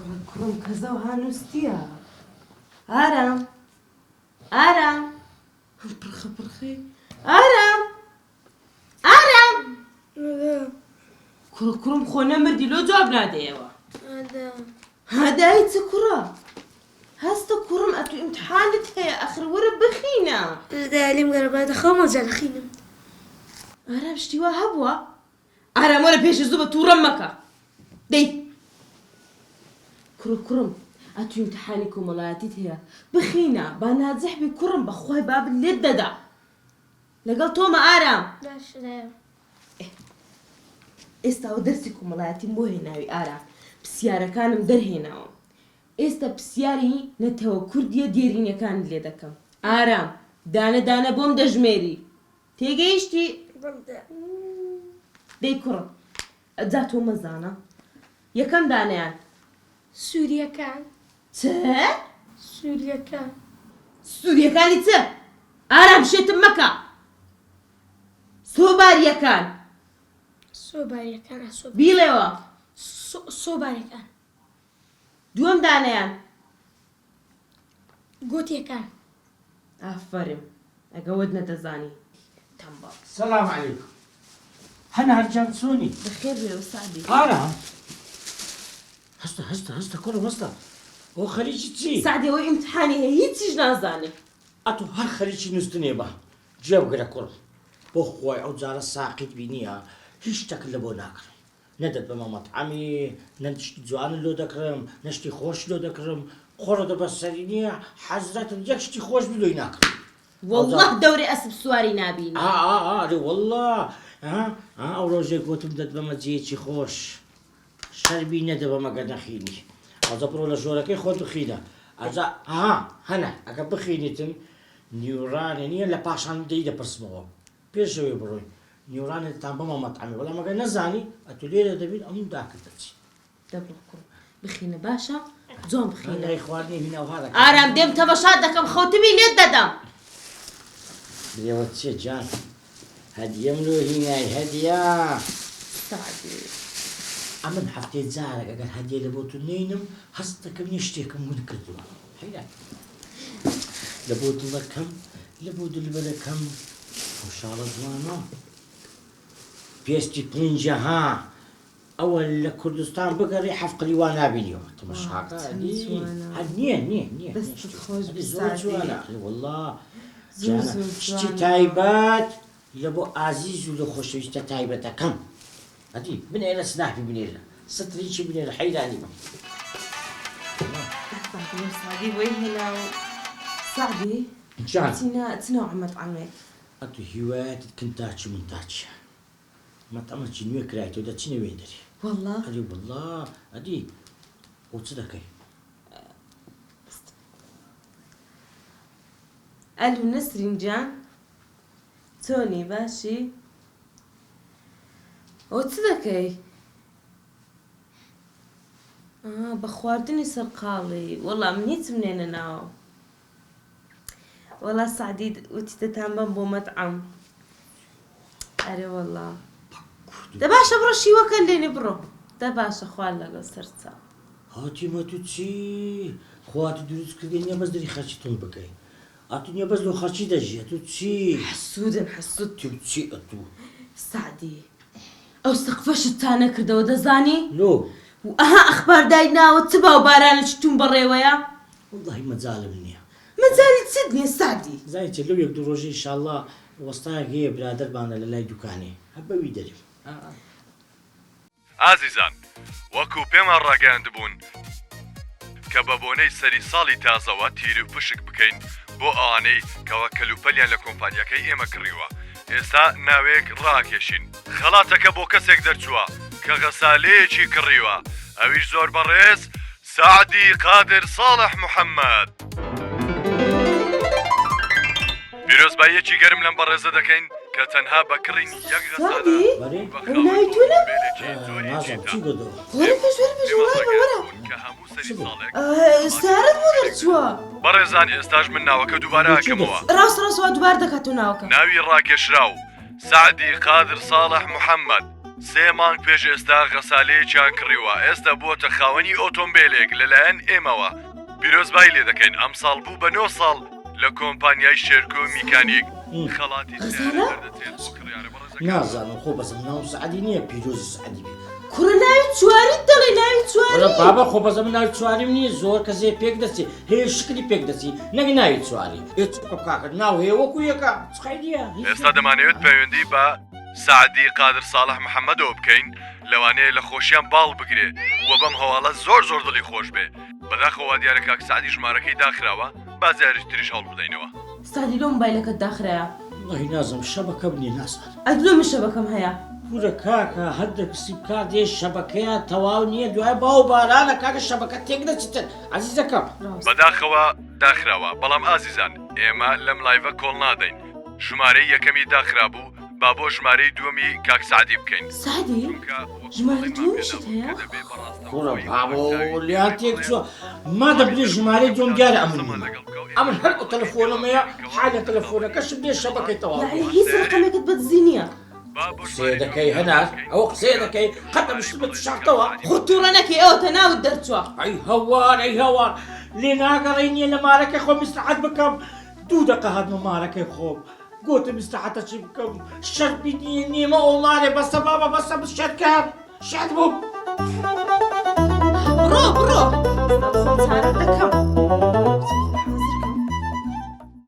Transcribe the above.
کوڕە کوڕم کەزەو ها نووستیە ئارام ئارام پرخە پرخەی ئارام ئارام کوڕە کوڕم خۆ نەمردی لۆ جواب نادەیەوە هادای چ کوڕە هەستە کوڕم ئەتو ئیمتحانت هەیە ئەخر وەرە بخینە. دایە لێم گەڕێ با دەخەومەوە جا دەخینم. ئارام شتی وا هەبووە؟ ئارام وەرە پێشێ زوو بە توڕەم مەکە دەی. کوڕە کوڕم ئەتو ئیمتحانی کۆمەڵایەتیت هەیە بخینە با ناجح بی کوڕم بەخوای بابت لێت دەدا لەگەڵ تۆمە ئارام. باشە دایە. ئێ ئێستاوە دەرسی کۆمەڵایەتیم بۆ هێناوی ئارام پسیارەکانم دەرهێناوە ئێستا پسیاری نەتەوە کوردیە دێرینەکانت لێ دەکەم ئارام دانە دانە بۆم دەژمێری تێگەیشتی؟ دەی کوڕم جا تۆ مەزانە یەکەم دانەیان. سوریەکان. چ؟ سوریەکان. سوریەکانی چ؟ ئارام شێتم مەکە سۆباریەکان. سۆباریەکان ئا سۆباریەکان. بیڵێوە. سۆباریەکان. دووەم دانەیان. گۆتیەکان. ئافەرم ئەگە وەت نەدەزانی تەمبەڵ. سلام علیکم هەنار جان چۆنی؟ بەخێر بێەوە سەعدی. ئارام هەستە هەستە هەستە کوڕم هەستە ئۆ خەریکی چی؟ سەعدی ئەوەی ئیمتحانی هەیە هیچیش نازانێ. ئەتۆ هەر خەریکی نوستنێ بە گوێ بگرە کوڕم بۆ خوای ئەو جارە ساقیت بینیە هیچ شتەکت لە بۆ ناکڕم نە دەتبەمە مەتعەمی، نە شتی جوانت لۆ دەکڕم، نە شتی خۆشت لۆ دەکڕم، قوڕت بە سەری نییە، حەزرەتت یەک شتی خۆش بی لۆی ناکڕم. وەڵڵاه دەورێ ئەسپ سواری نابینی. ئا ئا ئا ئەرێ وەڵڵا ها ها ئەو ڕۆژەی گۆتم دەتبەمە جێیەکی خۆش شەربی نەدەبەم ئەگەر نەخینی. ئەوجا بڕۆ لە ژۆرەکەی خۆت بخینە. ئەوجا ها هەنە ئەگەر بخینیتن نیوڕانێ نییە لە پاشان دێی دەپرسمەوە. پێش ئەوەی بڕۆین نیوڕانێ دەتان بەمە مەتعەمێ بەڵام ئەگەر نەزانی ئەتوو لێرە دەبین ئەموو داکرد دەچین. دە بڕۆ کوڕم بخینە باشە جوان بخینە. هەنای خواردنی هینا وها دەکات. ئارام دێم تەمەشات دەکەم خەوتبی لێت دەدەم. لێوە چیە جان هەدیەم لۆ هینای هەدیە. سەعدی. ئەمن هەفتەی جارەک ئەگەر هەدیە لە بۆ تو نەینم هەست دەکەم نیە شتێکم ون کردوە حەیران. لە بۆ دڵەکەم لە بۆ دلبەرەکەم ئەو شاڵە جوانە پێستی پڵنجە ها ئەوە لە کوردستان بگەڕی حەفقلی وا نابینیەوە تەمەشاکە هەر نییە نییە نییە زۆر جوانە والله شتی تایبەت لە بۆ ئازیز و لە خۆشەویستە تایبەتەکەم ئەدی بنێرە سناپی بنێرە ستریکی بنێرە حەیرانی بم. سەعدی بۆی هێنا و سەعدی جان چینە چ نەوعە مەتعەمێک؟ ئەتو هیوایەتت کنتاچی منتاچیە مەتعەمەکی نوێ کرایتەوە دەچینە وێندەرێ. وەڵا؟ ئەرێ وەڵا ئەدی بۆ چ دەکەی؟ ئەلو نەسرین جان چۆنی باشی؟ ئەوە چ دەکەی؟ ئا بە خواردنی سەرقاڵی وەڵا من هیچم لێ نەناوە وەڵا سەعدی وتی دەتانبەم بۆ مەتعەم ئەرێ وەڵا دە باشە بڕۆ شیوەکە لێنێ بڕۆ دە باشە خوار لەگەڵ سەرچاو. هاتیمە تو چی خوا تو دروست کردی نیە بەس دەری خەرچی تون بکەی ئەتو نیە بەس لۆ خەرچی دەژی ئەتو چی. حەسودن حەسود. تو چی ئەتو. سەعدی ئەو سەقفەشت تا نەکردەوە دەزانی؟ لۆ؟ و ئەها ئەخبار دای ناوە چ باو بارانێکی توند بەڕێوەیە؟ وەڵاهی مەجالم نیە. مەجالی چت نیە سەعدی؟ زانی چیە لەو یەک دوو ڕۆژە ئیشاڵڵا وەستایەک هەیە برادەرمانە لە لای دوکانێ هەر بەوی دەرێم. ئازیزان وەکو پێمان ڕاگەیاندبوون کە بە بۆنەی سەری ساڵی تازەوە تیروپشک بکەین بۆ ئەوانەی کەوا کەلوپەلیان لە کۆمپانیاکەی ئێمە کڕیوە ئێستا ناوێک ڕاکێشین خەڵاتەکە بۆ کەسێک دەرچووە کە غەسالەیەکی کڕیوە ئەویش زۆر بەڕێز سەعدی قادر ساڵح محەمەد. پیرۆزباییەکی گەرم لەم بەڕێزە دەکەین کە تەنها بە کڕینی یەک غەسالە سەعدی بوو بە ئەو ناوی خاوەنی تۆ نەبوو؟ ئۆتۆمبێلێکی جۆری نازانم جیتا. چی بردەوە. وەرە پێش وەرە پێش پێمان وەڵای بە وەرە ڕاگەیاندبوون کە هەموو چ سەری بوو؟ ساڵێک سارت بۆ دەرچووە. بەڕێزان ئێستاش من ناوەکە دووبارە بۆ چی ئەکەمەوە. دەرچوو؟ ڕاست ڕاست وا دووبارە دەکاتەوە ناوەکە. ناوی ڕاکێشراو، سەعدی قادر ساڵح محەمەد. سێ مانگ پێش ئێستا غەسالەیەکیان کڕیوە، ئێستا بووەتە خاوەنی ئۆتۆمبێلێک لەلایەن ئێمەوە پیرۆزبایی لێ دەکەین، ئەمساڵ بوو بە نۆ ساڵ لە کۆمپانیای شێرکۆ میکانیک خەڵاتی سەیارە غەزالە؟ دەردەچێت بۆ کڕیارە بەڕێزەکان. نازانم خۆ بەس من ناوم سەعدی نییە پیرۆزی سەعدی بێ. کوڕە ناوی چواریت دەڵێ ناوی وەڵا چواری. بابە خۆ بەس ئەمن ناوی چواریم نییە زۆر کەس هەیە پێک دەچێ هەیە شکلی پێک دەچی نەک ناوی چواری. ئێ چ بکەم کاکە ناو هەیە وەکو یەکە چ قەیدیە هیچ ئێستا دەمانەوێت پەیوەندی بە سەعدی قادر ساڵح محەمەدەوە بکەین لەوانەیە لە خۆشیان باڵ بگرێ و بەم هەواڵە زۆر زۆر دڵی خۆش بێ بەداخەوە وادیارە کاک سەعدی ژمارەکەی داخراوە با جارێکی تریش هەوڵ بدەینەوە. سەعدی لۆ مۆبایلەکەت داخرایە؟ وەڵاهی نازانم شەبەکەم نیە نازانم. ئەک لۆ من شەبەکەم هەیە؟ کورە کاکە هەندێک سیم کارت هەیە شەبەکەیان تەواو نیە دوای باو بارانە کاکە شەبەکە تێک دەچیتن عەزیزەکەم. بەداخەوە داخراوە بەڵام ئازیزان ئێمە لەم live ە کۆڵ نادەین ژمارەی یەکەمی داخرابوو با بۆ ژمارەی دووەمی کاک سەعدی بکەین سەعدی چونکە وەکو ژمارەی بەڵێنمان دووەمیشت پێدابوو هەیە؟ کە دەبێ بە کوڕە ڕاستەوخۆی بابۆ وەک لێیان چاوی تێک بەڵێن چووە مادەم وەڵامی بلێ ژمارەی تەلەفۆنەکەی دووەم بکات دیارە ئەمن قسەمان نیمە لەگەڵ بکا و ئێمە ئەمن هەر ئەو هەواڵەکەی تەلەفۆنەمەیە پێ ڕابگەیەنین کەوا حالە خاوەنی تەلەفۆنەکەشم دێ خەڵات شەبەکەی تەواو یەعنی بووە هیچ سەیارەیەک ڕەقەمێکت بە دزی نییە؟ با بۆ قسەیە ژمارەی دووەمی دەکەی کاک هەنار بکەین ئەوە قسەیە چونکە دەکەی قەت ئەم ژمارەی شتمە بەڵێنی کاک شاردەوە سەعدی خۆ توڕە نەکەی ئەوەتە ناوت دەرچووە. ئەی هەوار ئەی هەوار لێ ناگەڕێی نییە لە مارەکەی خۆم ئیسراحەت بکەم دوو دەقە هاتمە مارەکەی خۆم گۆتم ئیسراحەتە چی بکەم شەربی نییە نیمە ئۆمارێ بەسە بابە بەسە شەرکەم شەر بووم. بڕۆ بڕۆ ئێستا خۆم چارە دەکەم.